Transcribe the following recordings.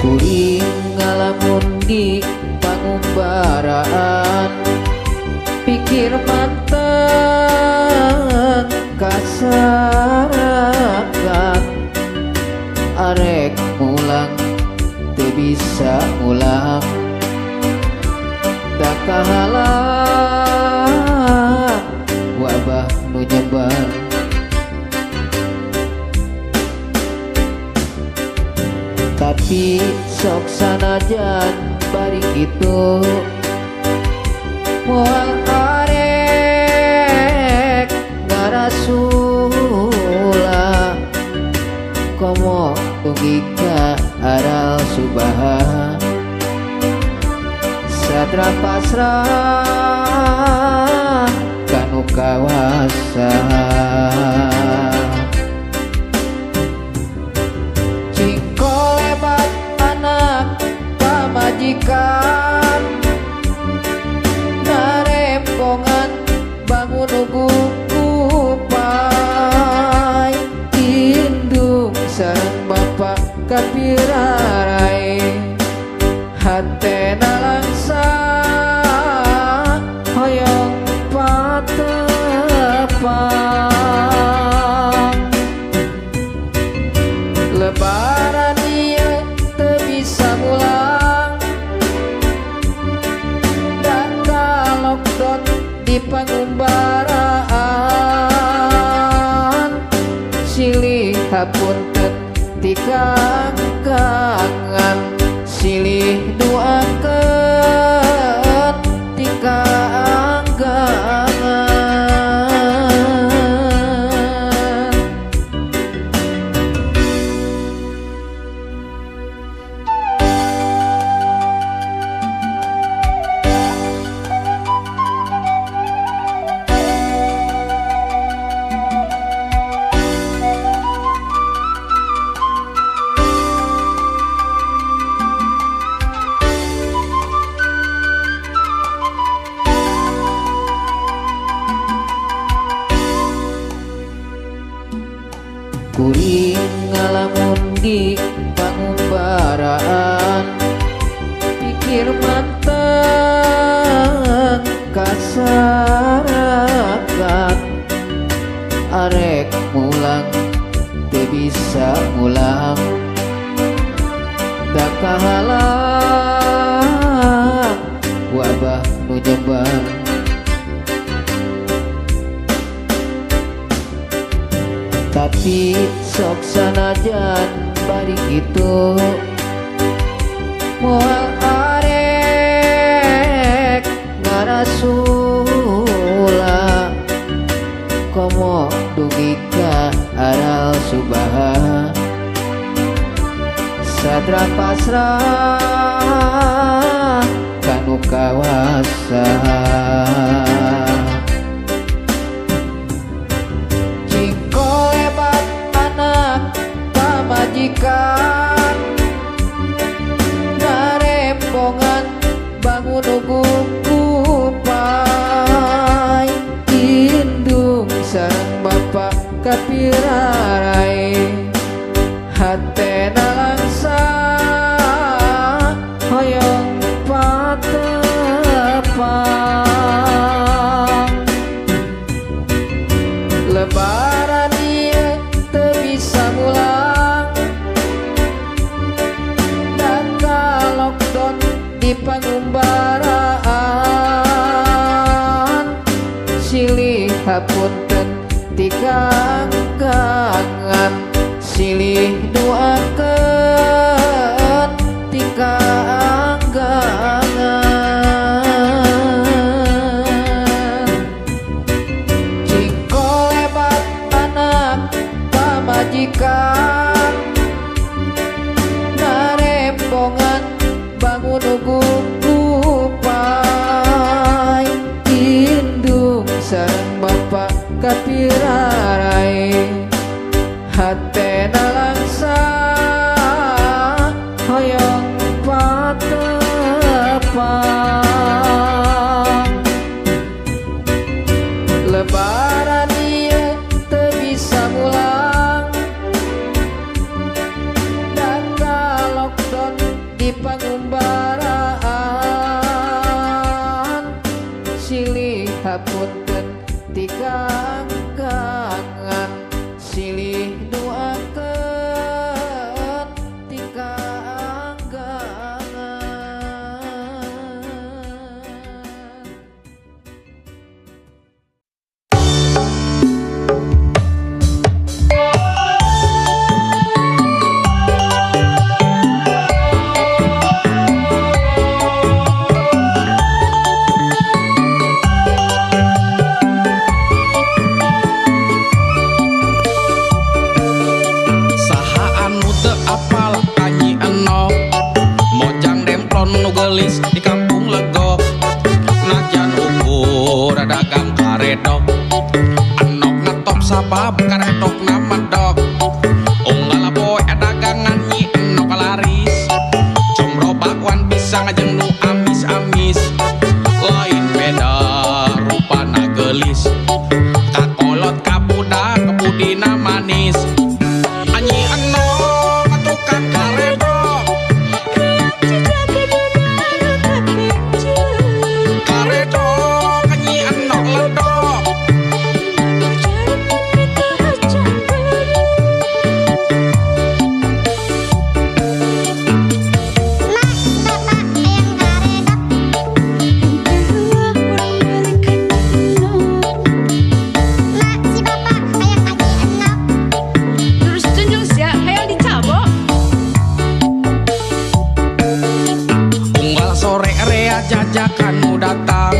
Kuring ngalamun di pangumbaraan, pikir manteng kasarakan. Arek mulang teu bisa mulang, da kahalang wabah nu nyebar. Tapi sok sanajan bari kitu, moal arek ngarasula. Komo dugi ka aral subaha, sadra pasrah kanu kawasa. Cingkolebat anak pamajikan, narempongan bangun ugu kupai. Indung sareng bapak kapirarai, hatena langsa hoyong patepang. Lebaran ieu teu bisa mulang, da lockdown di pangumbaraan. Silih hapunten ti kangkangan, silih duakeun ti kaanggangan. Kuring ngalamun di pangumbaraan, pikir manteng kasarakan. Arek mulang teu bisa mulang, da kahalang wabah nu nyebar. Tapi sok sanajan bari kitu, moal arek ngarasula. Komo dugi ka aral subaha, sadra pasrah kanu kawasa. Cingkolebat anak pamajikan, narempongan bangun ugu kupai. Indung sareng bapak kapirarai, hatena langsa hoyong patepang. Lebaran ieu teu bisa mulang, da lockdown di pangumbaraan. Silih hapunten ti kangkangan, silih duakeun. di pangumbaraan silih hapunten ti kangkangan silih duakeun ti kangkangan. Nu geulis di kampung Legok, najan ukur dagang karedok, enok ngetop sabab karedokna medok. Unggal poe dagangan Nyi Enok laris, combro bakwan pisang jeung nu amis-amis. Lain beda rupana geulis, kakolot ka budak budina manis. Nyi Enok tukang karedok, jajakan nu datang,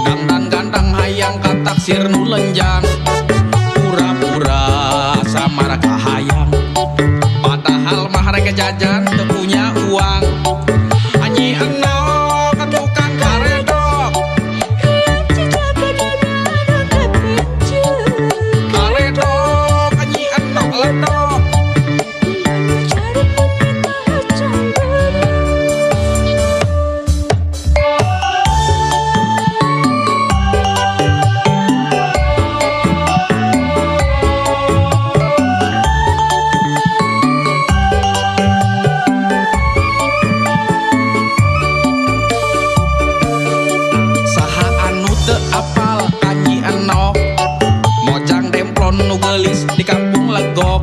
dangdan gandang hayang ka taksir nu lenjang, pura-pura samar kahayang, padahal mah rek jajan teu punya uang. Nyi Enok tukang karedok, karedok Nyi Enok ledok. Apal ka Nyi Enok, mojang demplon nu geulis di kampung Legok,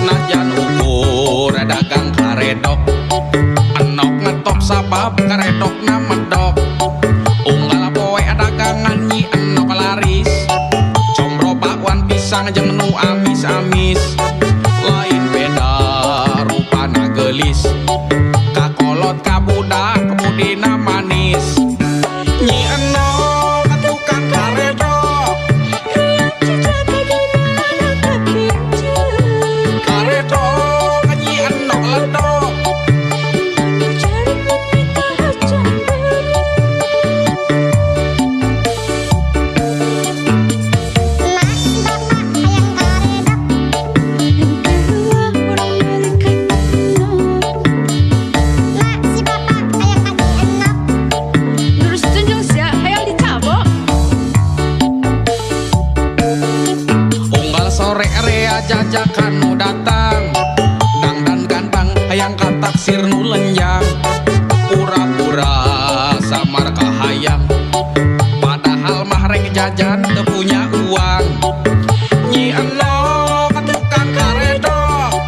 najan ukur dagang karedok, enok ngetop sabab karedokna medok. Unggal poe dagangan Nyi Enok laris, combro bakwan pisang jeung nu amis-amis. Lain beda rupana geulis, kakolot ka budak budina manis. Nyi Enok tukang karedok, karedok Nyi Enok ledok. Sore rea jajakan nu datang, dangdan gandang hayang ka taksir nu lenjang, pura-pura samar kahayang, padahal mah rek jajan teu punya uang. Nyi Enok tukang karedok,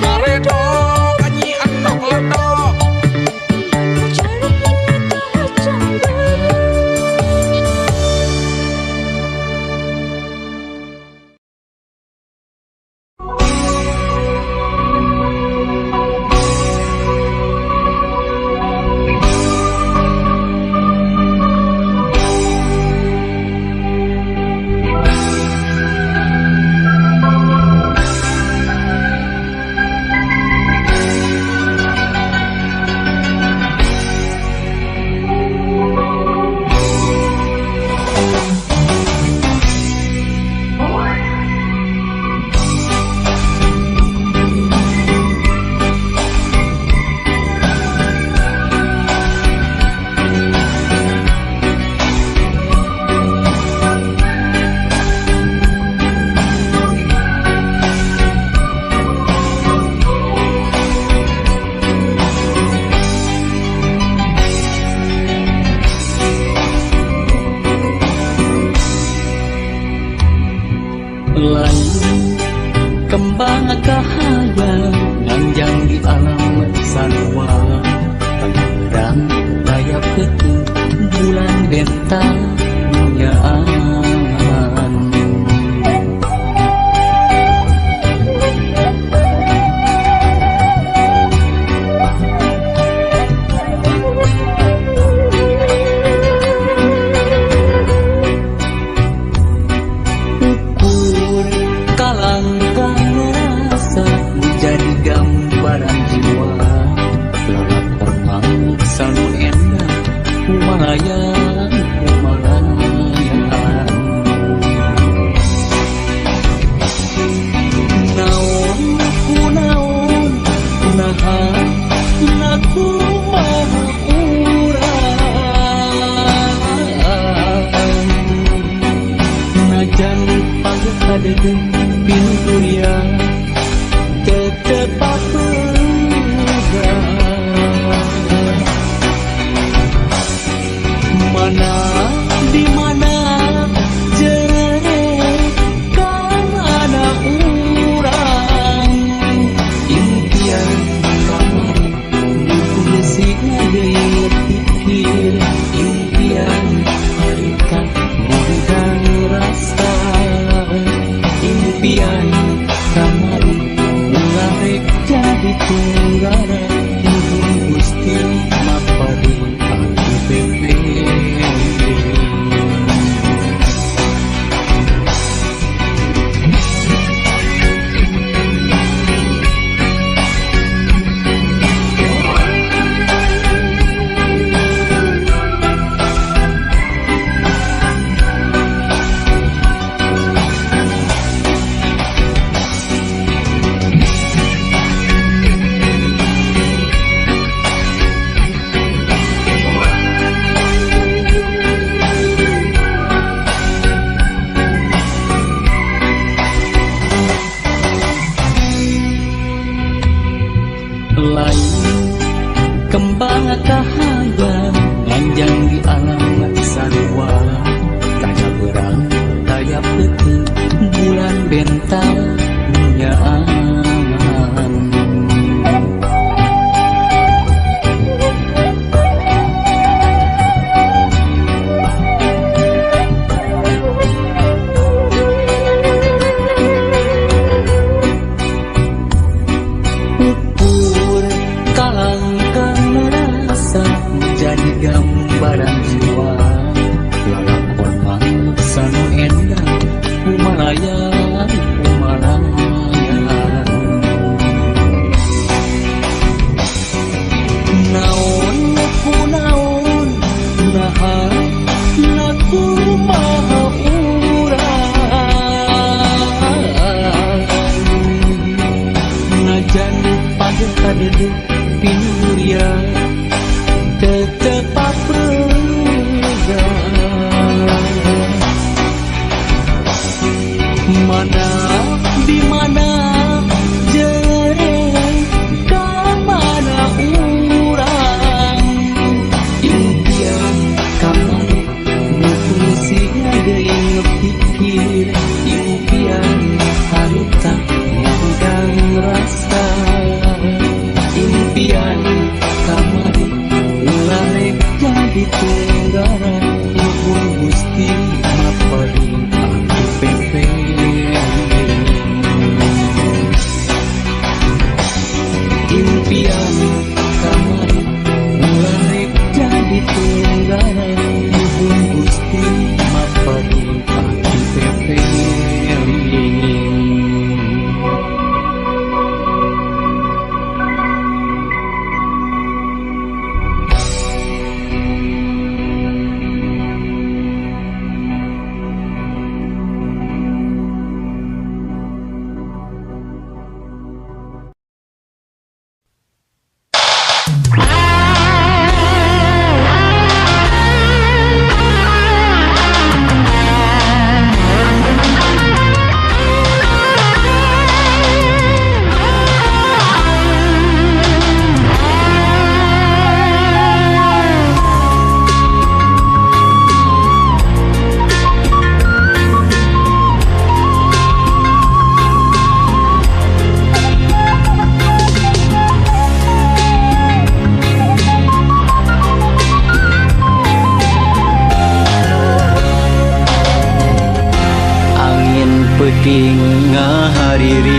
karedok Nyi Enok ledok. Lain kembang kahayang nganjang di alam sarua Tangerang daya peuteung bulan bentang nyaan. Ukur kalangkang rasa menjadi gambaran jiwa lalakon mangsa nu endah kumalayang kumalayan. Naon kunaon naha nakumaha urang najan pagkadedeung pinuturia tetep papegang. Mana di mana jerek kan ada urang impian kamari nu deui pikir impian harita ngundang rasa impian kamari ulah rek jadi tunggara nuhun Gusti mapari aku bebe. Lain kembang kahayang nganjang di alam sarua daya berang daya peuteung bulan bentang nyaan. Ukur kalangkang rasa menjadi gambaran jiwa lalakon mangsa nu endah kumalayang kumalayan. Naon kunaon naha nakumaha urang najan pagkadedeung pinuria tetep papegang. Mana di mana jereng ka mana urang impian kamari nu fungsi deui pikir impian harita ngundang rasa impian kamari Ngahariring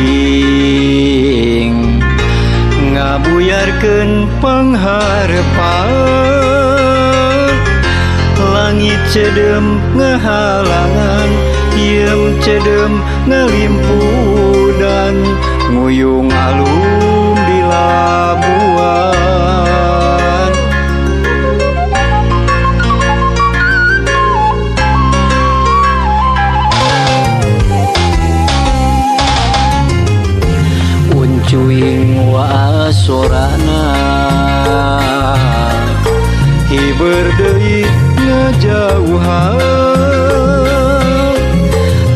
ngabuyarkeun pangharepan, langit cedem ngahalangan, iem cedem ngalimpudan, nguyung alum di Labuan. Uncuing waasorana hiber deui ngajauhan,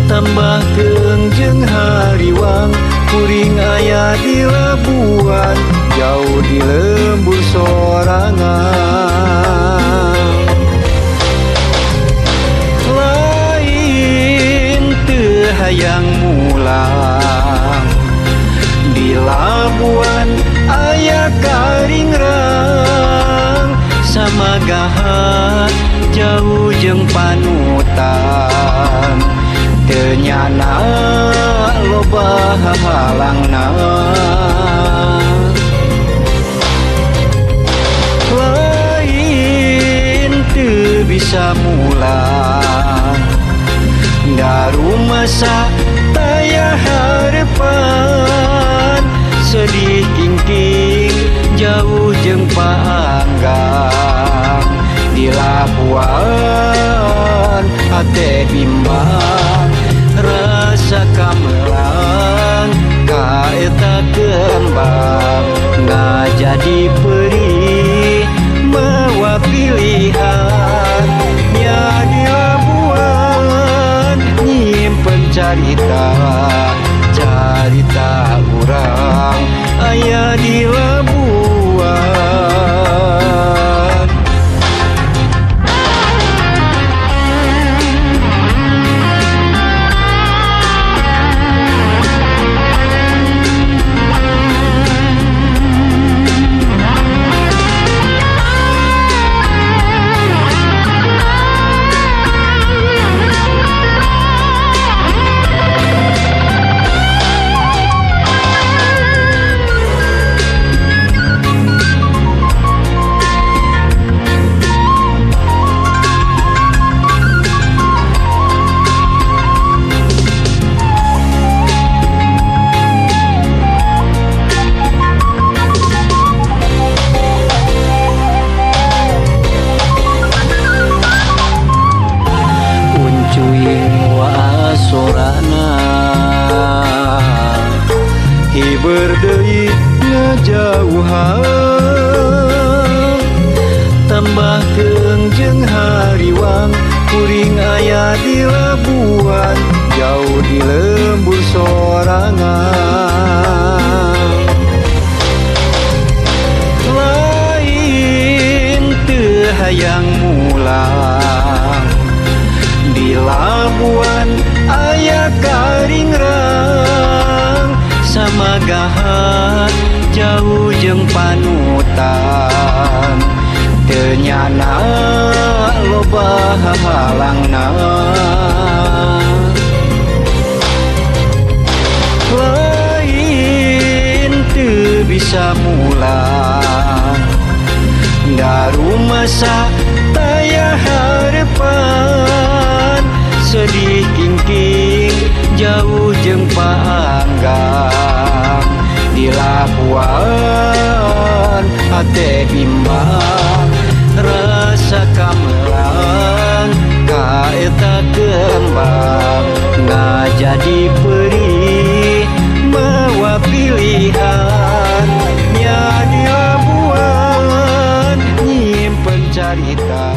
tambah keung jeung hariwang, kuring aya di Labuan, jauh di lembur sorangan. Lain teu hayang mulang, di Labuan aya karingrang, samagahan jauh jeung panutan, teu nyana loba hahalangna. Lain teu bisa mulang, darumasa taya harepan, sedih kingking jauh jeung paanggang, di Labuan hate bimbang, rasa kamelang ka eta kembang, ngajadi perih mawa pilihan, nya di Labuan nyimpen carita, carita urang aya di Labuan. Uncuing waasorana hiber deui ngajauhan, tambah keung jeung hariwang, kuring aya di Labuan, jauh di lembur sorangan. Lain teu hayang mulang, di Labuan aya karingrang, samagahan jauh jeung panutan, teu nyana loba hahalangna. Lain teu bisa mulang, darumasa taya harepan, sedih kingking jauh jeung paanggang, di Labuan hate bimbang, rasa kamelang ka eta kembang, ngajadi perih mawa pilihan, nya di Labuan nyimpen carita.